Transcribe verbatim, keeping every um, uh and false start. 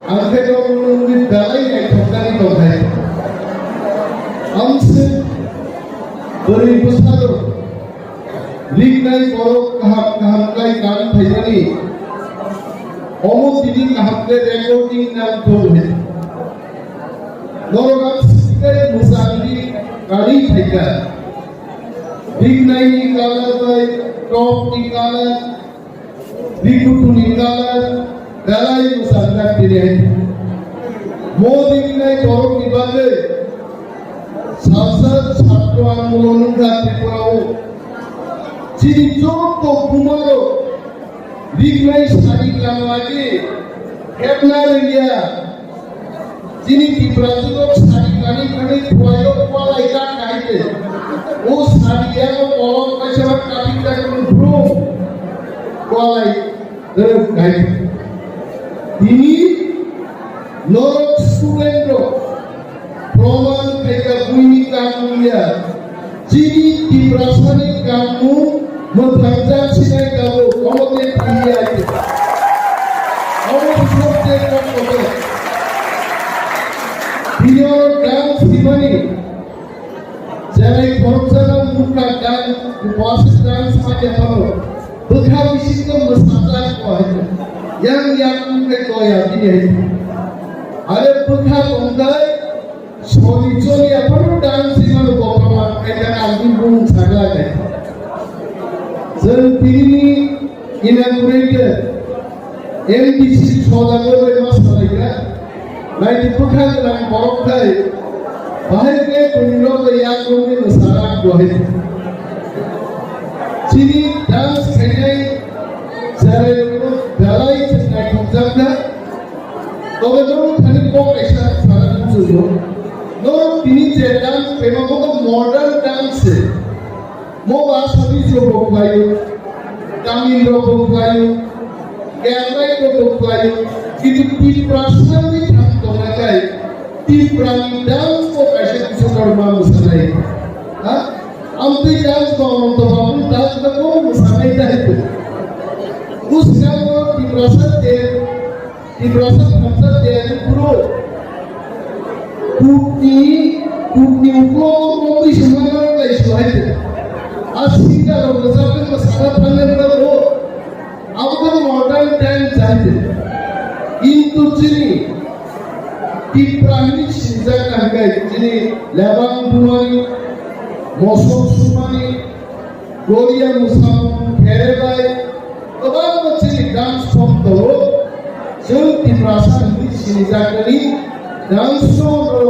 Ang khe tongmung ni belai naithoknani tongthai. Amswk bwrwi bwsarok riknai borok kaham kaham khlai kan phaimani. Omo tini kaham khe recording nang thung hai. Norok amswk khe mwchangni kari phaikha. Riknaini colour bai topni colour, rikutuni colour, belai mwchangna tini hai. Mo riknai borokni bagwi salsa chhatro andolon wngkha Tripura o. Chini joto bumarok riknai sari kanwagi hepna rwngya. Chini Tiprasarok sari kanwi kanwi phuaio kwlai ta kaide. O sari yago kolok kaisa kathik ta kunu brum kwlai rwk kaide. Tini norok student rok proman khaika buini kanmung ya. Chini Tiprasani kanmung mwthangjak sinai tabuk, omo tei tini ya khe. Omo bisok tei kok kotor. Tini oro dance himani, jerai khoroksano mukha dance, bwswk dance manya phano. Bwkha bisingtwi mwsajak bo hai. Yang yakung khe toya tini hai. Are bwkha tongthai, soni choli aphano dance himano bopama kaida kangni bung sagla kai. Jeng tini inaugurated M D C soda gorbai ma salaikha. Naidi bwkha gwnang borok khai, bahai khe buini rok bai yak rwngwi mwsarak bo hai. Chini dance khainai cherai rok belai naithokjakna. Tobe norok thani kok kaisa sana muchungo. Norok tini je dance khaima bo modern dance se. Mo ba Assamese rok bo khlaio, Tamil rok bo khlaio, Kerala rok bo khlaio, kintu Tiprasa ni thang tongna kai Tipra ni dance ko kaisa kusa korma musanai. Ha? Amtwi dance ko amto babu dance ko musanai dai. Us ka Tiprasa te Tiprasa thamsa tiyari phuru. Kukni, kukni uklo kukni sumana lai suhai te. A sida rok rwchapni mwsana thangna rwgo. Abo khe modern dance hai te. Kintu chini Tipra hinwi sinijak na hwnkhe chini lebang bumani, mosok sumani, Korea mwsamung kherebai kwbangma chini dance form tongo. Chwng Tiprasa hinwi sinijaknani dance form